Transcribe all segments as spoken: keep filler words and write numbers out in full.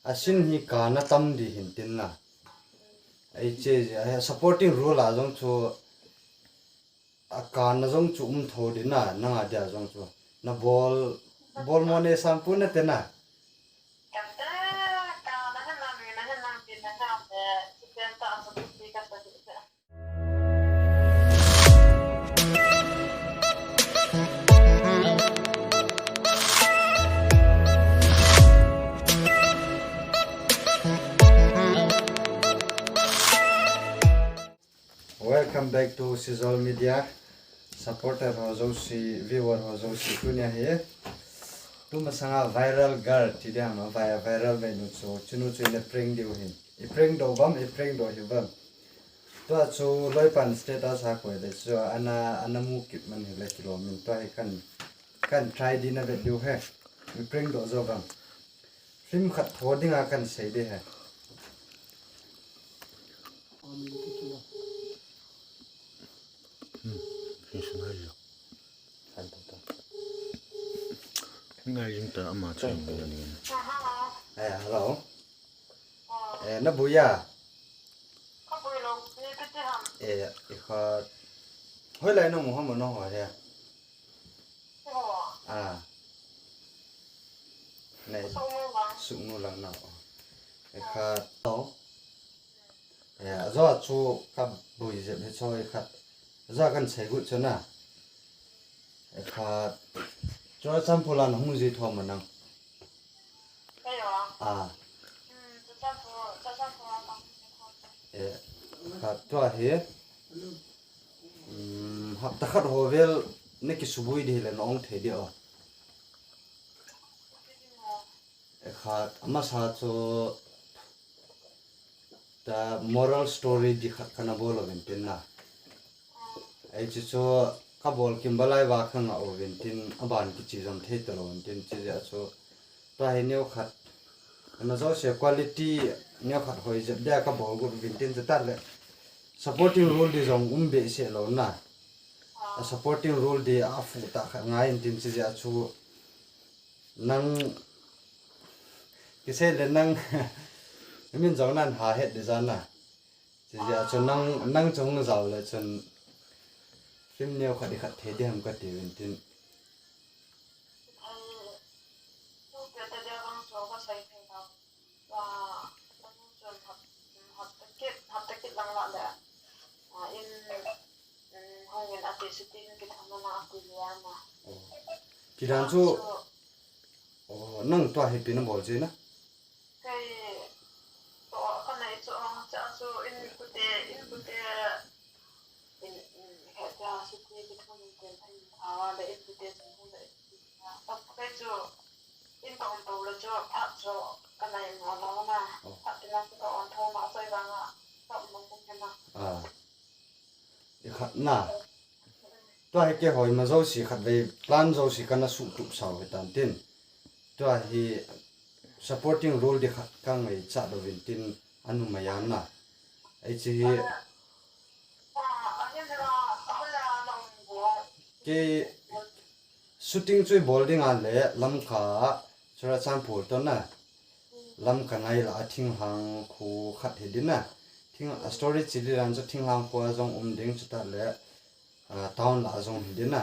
A sin hi kana tam di hin tin na. Ei che, a supporting role a jong chu, a kana jong chu um tho di na, nang a dia jong chu. Na bol, bol mo ne sam pu na te na. Kan te, kana hin na, mi na hin na, pi na hin na, eh, si pen ta, sa pu si ka sa di te. Welcome back to Sizol Media. Supporter ho jouse, viewer ho jouse, tunia hi. Tuma sanga viral girl, ti dia ma vi-, viral ve nu chu, chunu chu ile prank diu hin. I prank do bam, i prank do hi bam. Tua chu loipan status a koi le chu ana, ana mu kit man hi le kilom in tua hi kan, kan try di na ve diu he. Mi prank do jo bang. Film khat tho ding a kan sei de he. Hmm, hi sun hai jo. Han ta ta. Ngai jing ta ama chen ni. Eh, hello. Eh, na bui a? Ka bui lou, ni kiti ham. Eh, i khat. Hoilai na mu ham na ho he? Ho. Ah. Nei. Suknu lang. Suknu lang na. I khat. To. Eh, ajo chu ka bui jep he cho i khat. Ajo kan sei gut cho na. I khat. Cho sam pulan hung ji tho ma nang. Kei a? Ah. Hmm, Churachandpur, Churachandpur a kang. Eh, khat tua hi. Hmm, hapta khat ho vel na kisubui di le na ong thei di o. Eh, khat, amasa chu ta moral story di khat kana bol uvin tin na. Ei chu chu ka bol kim balai va ka nga uvin tin aban kichi jom thei ta lou vin tin chi ja chu ta hi neo khat. Ana jo se quality neo khat hoi jep dia ka bol gut vin tin chu ta le. Supporting role di jong um be se lou na. A supporting role di a fu ta khat ngai in tin chi ja chu nang kisei le nang min jong nan ha het di ja na. Chi ja chu nang, nang chung jao le chun film neo khat i khat thei di ham ka ti vin tin. Ai, tu pe te dia bang chu ka sai thei ta. Wa, ka nu chun hap, hapta kit, hapta kit lang la le. A, in, um, hung in ati shooting kitham na ati lian na. Oh. Ti dan chu, chu, oh, nang tua hi pi na bol chi na? Kei, to, ka nei chu, cha chu, in kute, in kute, in, in, he cha shooting kitham in ten thang awa le in kute chun hung le. Kei chu, in ka um to le chu, phat chu, ka nai mo lo na. Oh. Phat tina chu ka on tho na, choi vang a, ka um mo kum na. Ah. I khat na. Tua hi kei hoi ma jouse khat vei plan jouse kana suh tup sau hi tan tin. Tua hi supporting role di khat ka ngai cha do vin tin anu ma yan na. Ei chi hi. Kei shooting chu i bol ding a le Lamka, Churachandpur to na. Lamka nai la a thinglhang khu khat hi din na. Thing, a story chi di dan chu thinglhang khu a jong um ding chu ta le, a, town la a jong hi din na.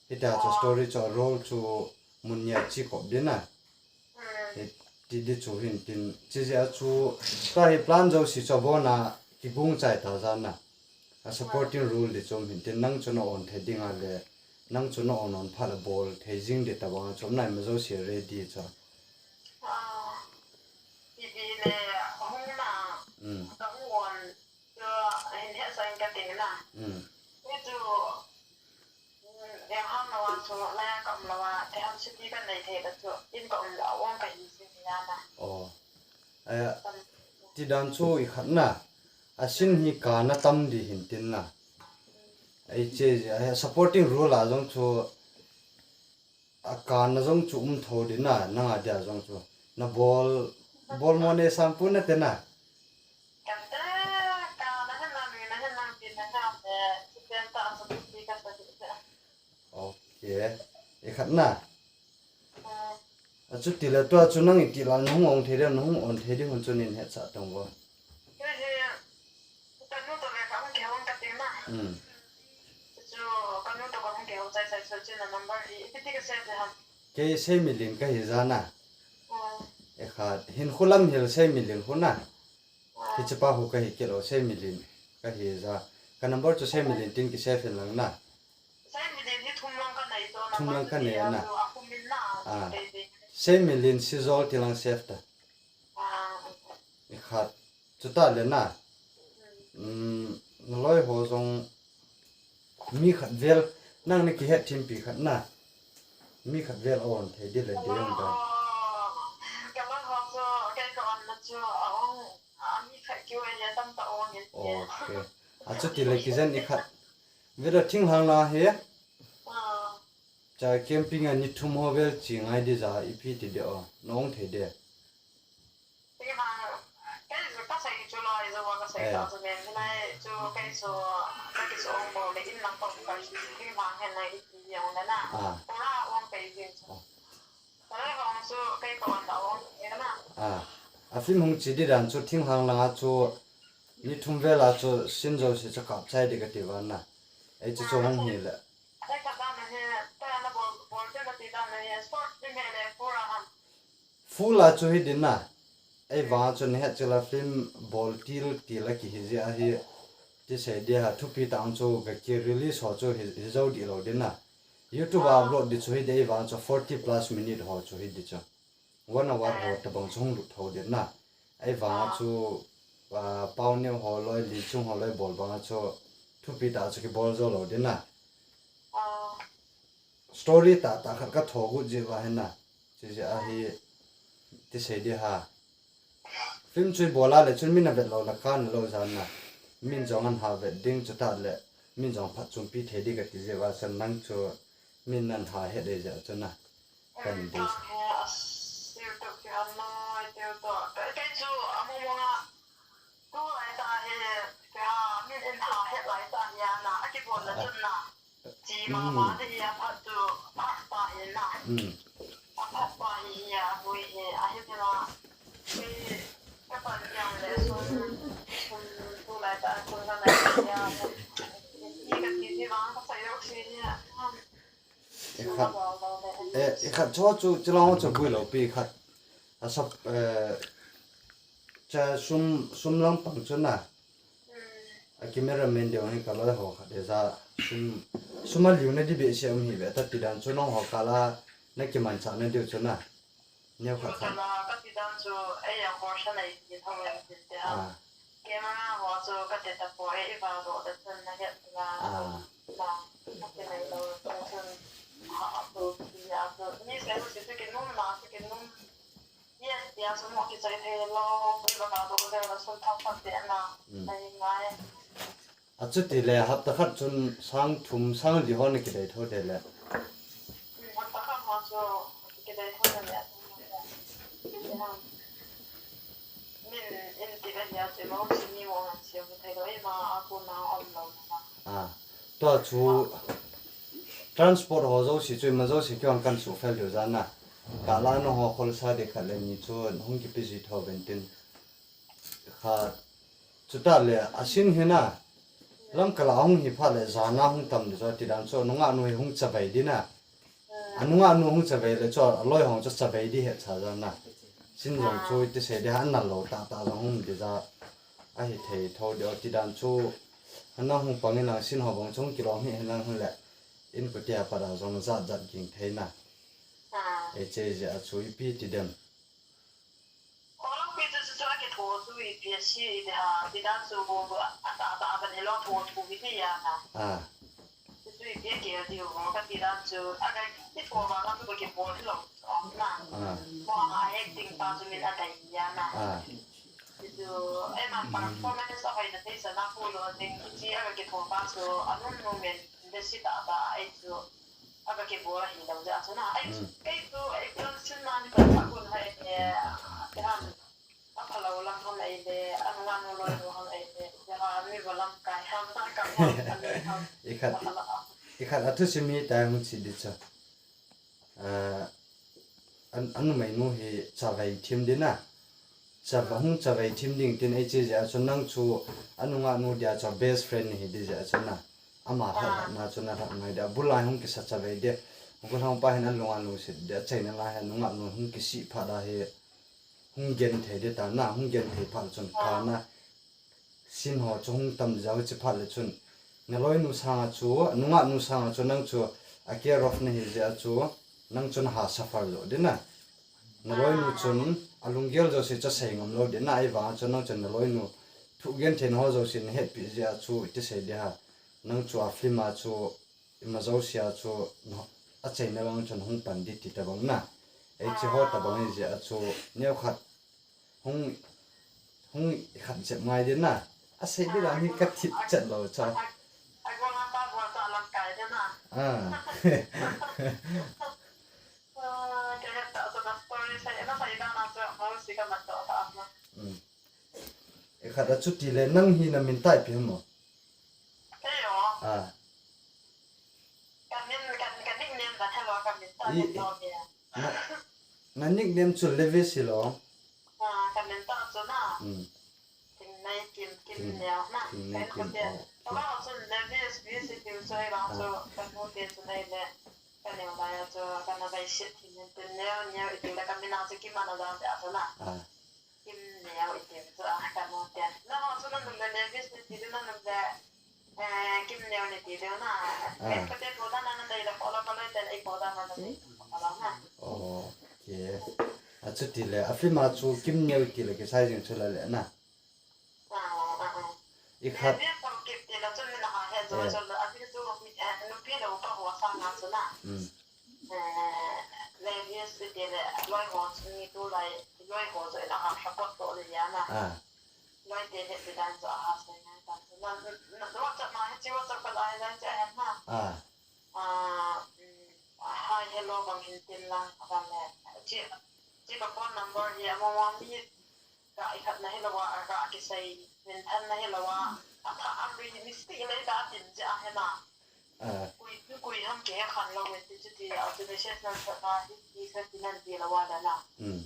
Hita chu story chu a role chu mun nia chi kop din na. Hi ti di chu hin tin, chi jia chu, ta hi plan jouse chu abon a kigung chai ta jan na. A supporting role di chu um hin tin, nang chu na on thei ding a le, nang chu na on on phat a bol thei jing di ta bang a chu um nai ma jouse ready chu. Ah, ti di le, hung na, mm, ka hung on, chu hin he sa in ka ting na. Mm. Ni chu, Eng ham lo a chu, lai a ka um lo a, te ham city ka nei thei la chu, in ka um lo a, ong ka hi si ni a na. Oh. Eh, ti dan chu i khat na. A sin hi kana tam di hin tin na. Ei che, eh, supporting role a jong chu, a kana jong chu um tho di na, nang a dia jong chu. Na bol, bol mo ne sam pu na te na. Kan te, kana hin na, mi na hin na, pi na hin na, eh, si pen ta, sa pu si ka sa di te. Okay. I khat na. Hmm. Achuti le tua chu nang iti la nahung ong thei ding, nahung on thei ding hun chu nin hetsah tong vo. Kei hi, kanu toh ve ka hung kihou ong kati na. Hmm. Chu kanu toh ka hung kihou chai chai chu, chu na number hi, ipi ti ka save ham. Kei Seimilin ka hi ja na. Hmm. E khat, hin khu Lamhil Seimilin khu na. Hmm. Hiche pa khu ka hi kit lou, Seimilin ka hi ja. Ka number chu Seimilin tin ki save in lang na. Seimilin hi thum lang ka nei to, thum lang ka nei a na. Chu a khu min na, ah, ti ti. Seimilin Sijol ti lang save ta. Ah. E khat, chuta le na. Hmm. Um, na loi ho jong mi khat vel, nang na kihet thim pi khat na. Mi khat vel on thei ding le ding da. Oh, ka loi ho chu, kei ka on na chu, a ong, a mi khat kiu a hi tam ta ong in. Okay. Achuti le kijen i khat. Vela thinglhang lang hi. Ah. Cha camping a ni thum ho vel chi ngai di ja ipi ti de o. Nong thei de. Thinglhang, kei chu ka sei chu lai chu ka sei ta chu men. Hilai chu kei chu ka ki chu ong bol le in lang ko ka thinglhang hen lai ipi jong le na. Ah. Pura ong pei jing chu. Ah. Ka loi hong chu kei ka on da ong na. Ah. A film hung chi di dan chu thinglhang lang a chu ni thum vel a chu scene jouse chu kap chai di ka ti van na. Ei chu chu hung hi le. Ei ka dan na hi, ta na bol, bol te ka ti dan na hi, short film he le pura ham. Full a chu hi din na. Ei vang chu ni het chu la film bol til til a ki hi jia hi. Ti sei dia ha thupi tang chu ka ki release ho chu hi, hi jo di lou din na. YouTube a upload di chu hi dei vang chu forty plus minute ho chu hi di chu. One hour ho tabang chu hung lut tho din na. Ei vang chu, ah, Pau Neo ho loi, Li Chung ho loi bol vang chu thupi ta chu ki bol jo lou din na. Story tah tah khat ka tho got jeh uva hin na. Chi jeh a hi ti sei di ha. Film chu i bol a le chun min a vet lou la kan lou jan na. Min jong an ha vet ding chu ta le. Min jong phatchompi thei di ka ti jeh uva chun nang chu min nan ha het dei jeh chun na. Kan dei. He a sir to ki an noi teu to. Kei, kei chu a mong mong a. Tu lai ta hi, kei ha min in ha het lai ta hi a na. A ki bol na chun na. Chi mama te hi a phat chu, phat pa hi na. Mm. A phat pa hi hi a hui hi, a hi tina. Kei, ka pan yang le sun, sun tu lai ta sun ka nai hi a. Ni ka ti ti vang ka sai lou si hi a. E khat, e, e khat cho chu, chi lang cho bui lou pi khat. A sap, eh, cha sum, sum lang pang chu na. A cameraman deu hi ka loi ho khat e ja sum, sum a liu na di behseh um hi ve ta ti dan chu nong ho kal a na kimanchah na diu chu na. Neo khat khat. Ka ti dan chu ei a version a i ti tho in ti te a. Ah. Camera ho chu ka te ta po e i va ro da chun na het la. Ah. La. Ka ti nai lo chun ha a tu ti a tu. Ni se lu si tu ki num na tu ki num. Yes, yes, mo ki chai thei lo, ki ba ka do de la sun thang thang de na. Mm. Nei ngai. Achuti le hapta khat chun sang thum sang li ho na ki dei tho de le. Mm, hapta khat ho chu ki dei tho de le. Min in ti ka nia che mo si ni mo han siam thei lo, ei ma a ko na om lo na. Ah. Tua chu transport ho jouse chu ima jouse kihon kan suhfel diu jan na. Kala na ho kholsa di khat le ni chu hung kipe ji tho ven tin. Kha chuta le a scene hi na. Lamkal a hung hi phat le jan a hung tam di chu ti dan chu nungah nu hi hung chavei di na. A nungah nu hung chavei le chu a loi hung chu chavei di het cha jan na. Scene jong chu ti sei di ha na lo ta ta jong hung di ja. A hi thei tho di o ti dan chu. Ana hung pang in lang scene ho bang chung kilom hi hin lang hin le. In ko tia pa da jong jat jat ging thei na. Ah. Ei che je a chu ipi ti dem. Kho lang pi chu chu chu a kitho chu ipi a si i ti ha, ti dan chu a ta ta ban hi lo tho thu hi ti ya na. Ah. Chu chu ipi a ke di ho ka ti dan chu a ka kitho ba ka chu ka kibol hi lo. Om na. Ah. Mo a acting pa chu min a dai ya na. Ah. Chu, eh, ma performance a hoina thei sa na pu lo ding, chi a ka kitho pa chu, a nun nu men, de si ta ta, ai chu, a ka kibol a hi lo ja chu na, ai chu, mm, kei chu, ai plan sin na ni ka ta kun hai ne, te han, a pha lo lang han ai le, a nu an lo lo han ai le, ya ha, mi ba lam kai ham ta ka ham, a ni ham, i khat, a pha la a. I khat a thusim hi ta hung chi di chu. Ah, an, anumeinu hi chavei thim ding na. Chava, hung chavei thim ding tin eiche jeh a chu nang chu anungah nu dia chu best friend nahi ding jeh a chu na. Ama lhah lhah na chu na lhah ngai ding. Abul a hung kisa chavei ding. Hung ko lhang pa hin alung alung sit ding. Achaina lai hin anungah nu hung kisih phat a hi. Hung genthei ding ta na. Hung genthei phat chun ka na. Sin ho chu hung tam ding jeh a chu phat le chun. Na loinu sanga chu, nungah nu sanga chu nang chu a care of nahi jeh a chu, nang chu naha suffer lou ding na. Na loinu chun, alunggel jouse chu sei ngam lou ding na, ahivang a chu nang chun na loinu thu genthei na ho jouse nahetpi jeh a chu, iti sei ding ham. Nang chu a film a chu, ima jouse a chu, no, achaina lang chun hung pan ding ti tabang na. Eiche ho tabang ahi jeh a chu, neo khat, Hung, hung khat jep ngai ding na. Asei ding dan hi ka thip chet lou cha. Ah. Hmm. Ikhat a chuti le nang hi na min tai pi mo. Ah. Ka min, ka, ka nickname dan hello, ka min ta I, hello hi. Na, na nickname chu Levis hi lo. Ah, ka min ta chu na. Hmm. Kim Nei Kim, Kim Kim, Neo na. Kim Nei Kim, oh, okay. Ka ba chu Levis, Vis hi chu hi ba chu, ka nu te chu nei le. Ka neo ba ya chu, ka na bai sit hi min tin Neo, Neo iti le ka min a chu Kim ana dan te a chu na. Ah. Kim Neo iti chu a ka nu te. Na ho chu na num le Levis ni ti na num le. Eh, Kim Neo ni ti deu na. Ah. Ka te ko dan na na dei la ko la ko la te ei ko dan na na dei ko la na. Okay. A chuti le, a film a chu Kim Neo ti le kisai jing chu la le na. Ah, ah, ah. I khat. Eh, ni ko Kim ti la chu ni na ha he jo jo la, a ti chu mi, eh, nupi le upa ho sanga chu na. Mm. Eh, Levis iti le, loi ho chu ni tulai, loi ho chu in aha support to le ya na. Ah. Loi te he ti dan chu aha sei ngai tan chu. Na, na, na WhatsApp ma he chi WhatsApp ka lai lai che hem na. Ah. Ah, mm, hi hello bang hin tin lang, aban le. Chi, chi ka phone number hi ama wa mi Ka ikhat na hilou a, ka kisei, min than na hilou a, a tha a lui mistake le da tin ja he na. Ah. Kui, kui ham ke khan lou ve ti chu ti a, chu message nan sa ta hi, ti sa ti nan ti lou a da na. Hmm.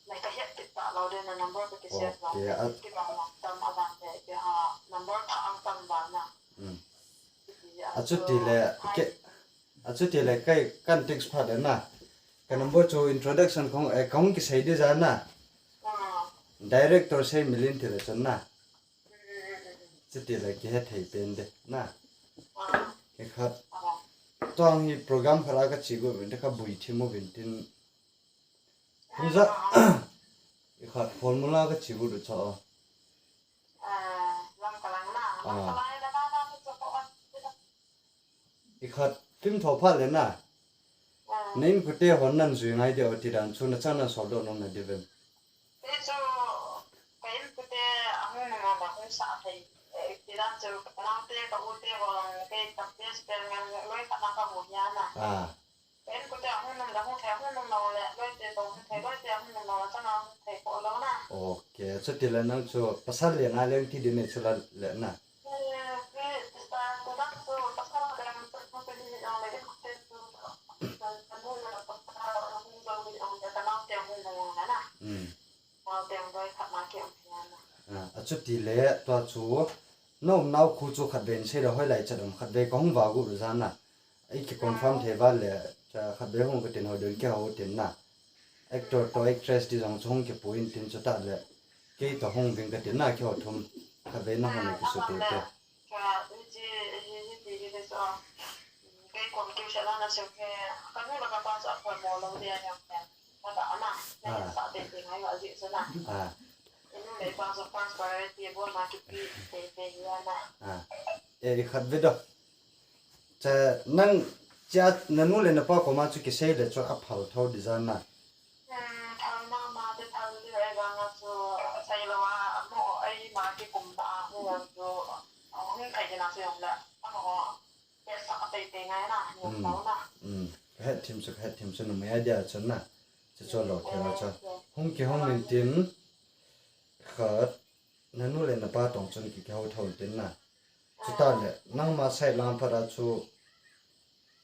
Mai ka het ti ta lou de na number ka kisave lou. Okay, a ti ba ma tam a dan de, ti ha number tha ang tam ba na. Hmm. Ti a, a chu ti le, hi. Ke, A chuti le kei kan text phat le na. Ka number chu introduction kong, eh, kong kisei di ja na. Ah. Director sei milin ti le chun na. Chuti le kihe thei pen de na. Ah. Ikhat. Ah. Tuang hi program khat a ka chi gu vin de ka bui thi mo vin tin. Kum ja. Ah. Ikhat formula ka chi gu du cha. Ah, lam ka lang na. Lam ka lang na na na na. Ikhat film tho phat le na. Ah. Na inkote hon nan jui ngai de o ti dan chu na chan nan sol doh nom na di vem. Te chu ka inkote ahung nung a hung sa thei. Eh, ti dan chu ka naote ka ute ho lang kei ka best friend ngen loi khat na ka mu hia na. Ah. Ka inkote ahung nung le hung thei, ahung nung le loite toh hung thei, loite ahung nung le chang a hung thei po lou na. Okay, chuti le nang chu pasal le na leng ti di ne chu la le na. Hmm. Ah, a chuti le tua chu na umnau khu chu khatvei in sei le hoilai chat um khatvei ka hung va gu ru jan na. Ei ki confirm thei val le, cha khatvei hung ka tin ho dun kihou tin na. Actor toh actress ti jong chu hung kipui in tin chutah le. Kei toh hung ving ka tin na kihou thum. Khatvei na hung na kisutu te. Ka, hichi, hi, hiti, hiti, so, kei kom kiu sha la na shu ke, ka nu la ka pa chu a poi mo lo dia ya ke. Ka ta na, na sa te te ngai wa ji so na. Ah. Inu le pa chu first priority bo na ki pi te te ya na. Ah. E, i khat ve do. Cha nang cha na nu le na pa koma chu kisei le chu a phal tho di jan na. Hmm, thal ma ma te thal di ai vang a chu sai lo a, mo ai ma ki kum ta a hu chu, a hung thai na chu yong la. A mo, ke sa te te ngai na, yong lo na. Hmm. Ka het thim chu, ka het thim chu numei a dia chun na. Chu chu lo thei lo chu. Hung kihong in tin khat na nu le na pa tong chun ki, kihou tho in tin na. Chutah le, nangma side lang phat a chu,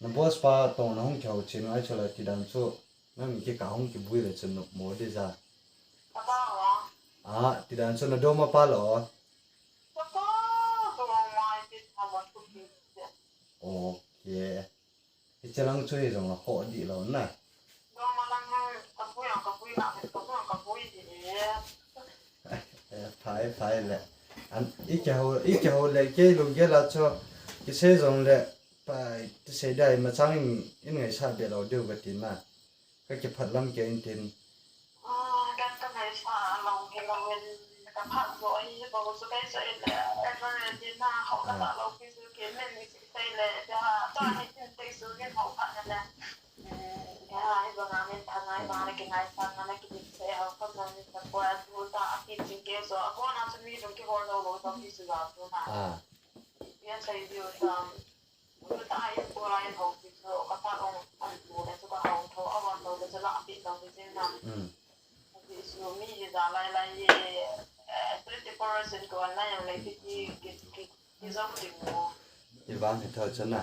na boss pa tong na hung kihou chin ngai chu la ti dan chu, Nang mi kikah hung kibui le chun nopmo ding ja. Apa wa? Ah, tidan chun nadom apa lo? Apa, dom mai ti thama tu ki. Okay. Hiche lang chu hijong a khoh dih lou na. Dom a lang hang kabui ang kabui na, kabui ang kabui dih. Eh, phai, phai le. An, i kihou, i kihou le kei lunggel a chu, kisei jong le, pa, kisei dai machang in, in ngaisah be lou diu kati na. Ka kiphat lam kei in tin. Ah, kan ka ngaisah lou hi lou in, ka phat jo hi bou chu kai chu in le, ever ready na, hou na ta lou ki chu ki men ni si sei le, ja, ta ni tin te su ni hou phat na le. Eh, ja, hi banga men tha ngai banga le ki ngaisah na le ki dik sei hou ka mo ni ka kwa tu ta a ki ching ke so, a ko na chu mi dong ki hol lou lou to ki su ga tu na. Ah. Yan sai diu ta. Ka ta in ko lai ho ki chu ka pa ong an tu le chu ka hong tho a wan lo le chu la pi lo ki jin na. Mm. Ki su mi hi za lai lai ye, eh, twenty four hours in ko an na yang le ki ki ki ki ki zong ding mo. I vang hi tho chu na.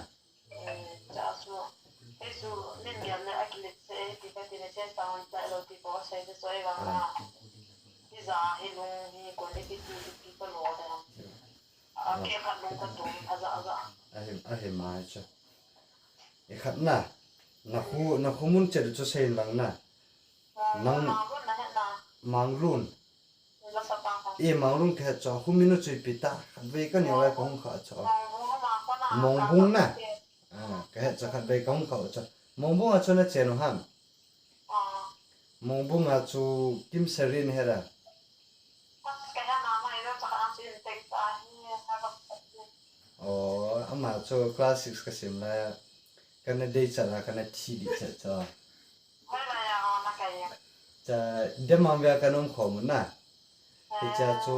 Eh, cha su. He su min gel le a ki le se ki ka ti le se sa on cha lo ki ko sai de so e vang na. Ah. Ki za hi lung hi ko le ki ki ki ko lo de. A, ke khat lung ka tum, a za, a za. Ahi, ahi mai chu. I khat na. Na khu, na khu mun chet chu sei lang na. Nang Manglun na he na. Manglun. La sa pa ka. E Manglun ka het chu, khu min u chu ipi ta. Khat vei ka neo lai ka hung kha chu. Mongbung ma ko na. Mongbung na. Ah, ka het chu khat vei ka hung kha chu. Mongbung a chu na chen u ham. Ah. Mongbung a chu Kimseri na he ra. Ka he na mai ro cha ka an sin tek ta hi ha ba. Oh, ama chu class six ka sim la. Ka na dei cha la, ka na thi di cha cha. Hoi la ya o na ka ya. Cha, Demang via ka nom khom na. Hicha chu,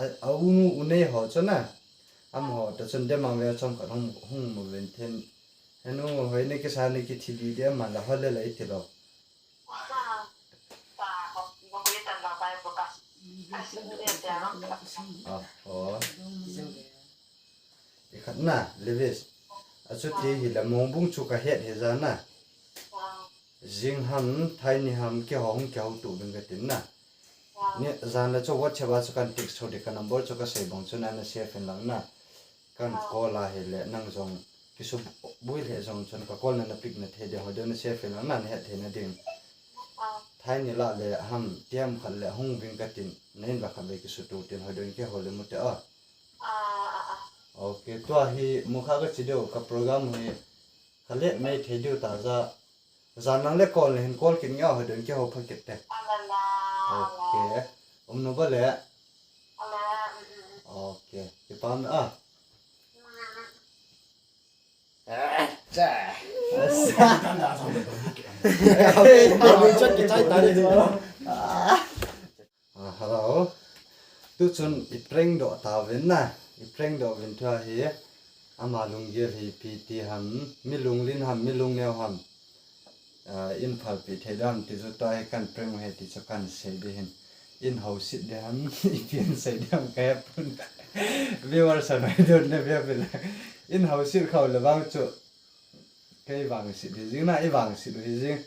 a, a u nu u nei ho chu na. Amaho ta chun Demang via chom khat hung, hung mu ven then. He nu, hoi ni kisa ni ki thi di di ama la ho le la i ti lo. Ah, oh. I khat na, Levis. A chu ti hi la Mongbung chu ka het hi ja na. Jing ham, thai ni ham, kihou hung kihou tu ding ka tin na. Ni jan le chu WhatsApp a chu kan text ho di ka number chu ka sei bang chu na na save in lang na. Kan call a hi le nang jong kisu bui le jong chun ka call na na pick na thei de ho de na save in lang na na het thei na ding. Thai ni la le ham tiam khat le hung ving ka tin na in la khat le kisu tu tin ho de kihou le mu te a. Okay, tua hi mu kha ka chi deu ka program hi ka let mai thei deu ta ja. Jan lang le call le hin call kit nge ho ding kihou pha kit te. Okay. Um nu ba le. Okay. Kipam a. Cha. Chat kichai ta le. Ah, hello. Tu chun i prank doh ta uvin na. I prank doh uvin thua hi. Ama lunggel hi ipi ti ham, mi lunglin ham, mi lungneo ham. Ah, in phalpi thei dam ti chu tua hi kan prank u hi ti chu kan sei di hin. In housit di ham, ipi in sei di ham ka he pun. Viewers a noi don na via vila. In housit khau le vang chu. Kei vangsit hi jing na, i vangsit u hi jing.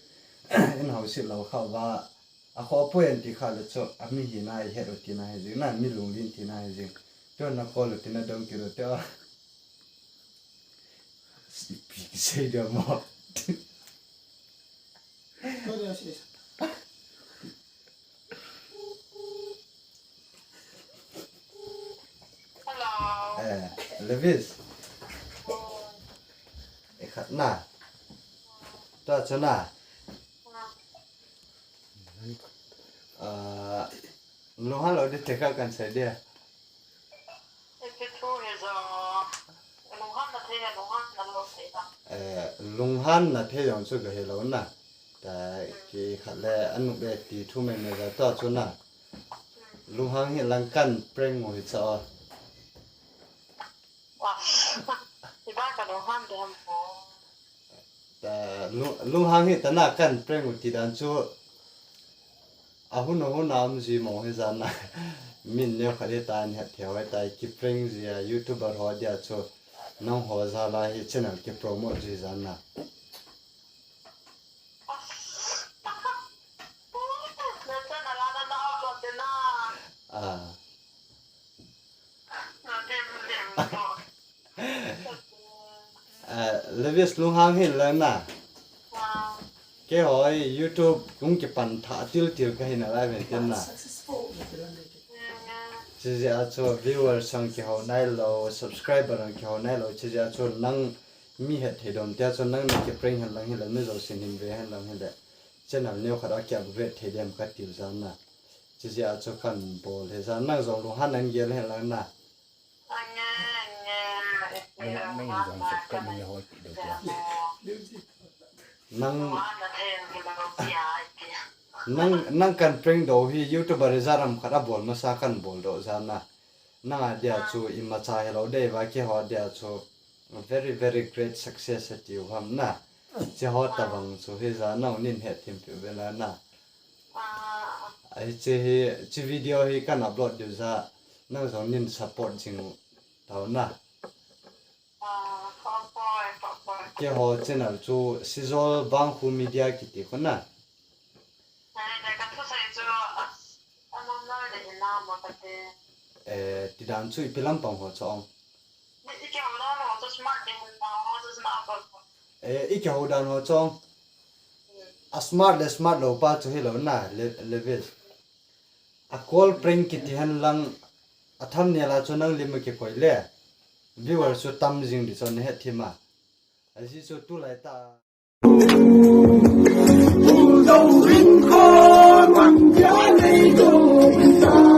In housit lou khau va. A kho poi an ti kha le chu, a mi hi na i het u ti na hi jing na, mi lunglin ti na hi jing. Tua na call u ti na dong ki ro te a. Ipi kisei dia mo. Hello. Eh, Levis. Mm. I khat na. Tua chu na. Mm. Ah, lunghan lou di te ka kan sei dia. Ipi thu hi jo. Lunghan na thei, lunghan na lou thei ta. Eh, lunghan na thei jong chu ka he lou na. Ta ki khat le anu be ti thu me me ja ta chu na. Lunghang hi lang kan prank u hi cha o. Wa. Iba ka lunghan de ham ko. Ta, lu-, lunghang hi tana kan prank u ti dan chu. A hun a hun a um ji mo hi jan na. Min neo khat hi ta ni hat thei hoi ta ki prank ji a YouTuber ho dia chu. Nang ho ja la hi channel ki promote ji jan na. Ah. Ah, Levis, lunghang hih in lang na. Keiho hi YouTube hung kipan thah tiltil kahi nalai ven tin na. Chijeh a chu viewers jong kihou nailou, subscriber jong kihou nailou. Chijeh a chu nang mi hetthei dom tia chu nang na kiprank hen lang hile, mi jousen hin ve hen lang hile, channel neo khat a ki upgrade thei dem kati jeh a na. Chijeh a chu kan bol hi jeh a, nang jong lunghan nan gel hen lang na. Nang, nang jong subscribe nang hol pi deu tia. Nang, nang, nang kan prank doh hi YouTuber ijat ham khat a bol masa kan bol doh jeh a na. Nang a dia chu imacha hilou dei va, keiho dia chu very, very great success ati u ham na. Hiche ho tabang chu hijeh a nang nin hethem piu ve la na. Ahi, hiche hi, hiche video hi kan upload diu jeh a, nang jong nin support jing u tau na. Keiho channel chu Sijol Vangkho Media kiti khu na. Eh, tidan chu ipi lampang ho chu ong. Eh, ikihou dan ho chu ong. A smart le smart lou pa chu hilou na, le, Levis. A call prank kiti hen lang, a thumbnail a chu nang lim akikoi le, viewer chu tam jing di chu nahet thim a. Ajeh chu tulai tah a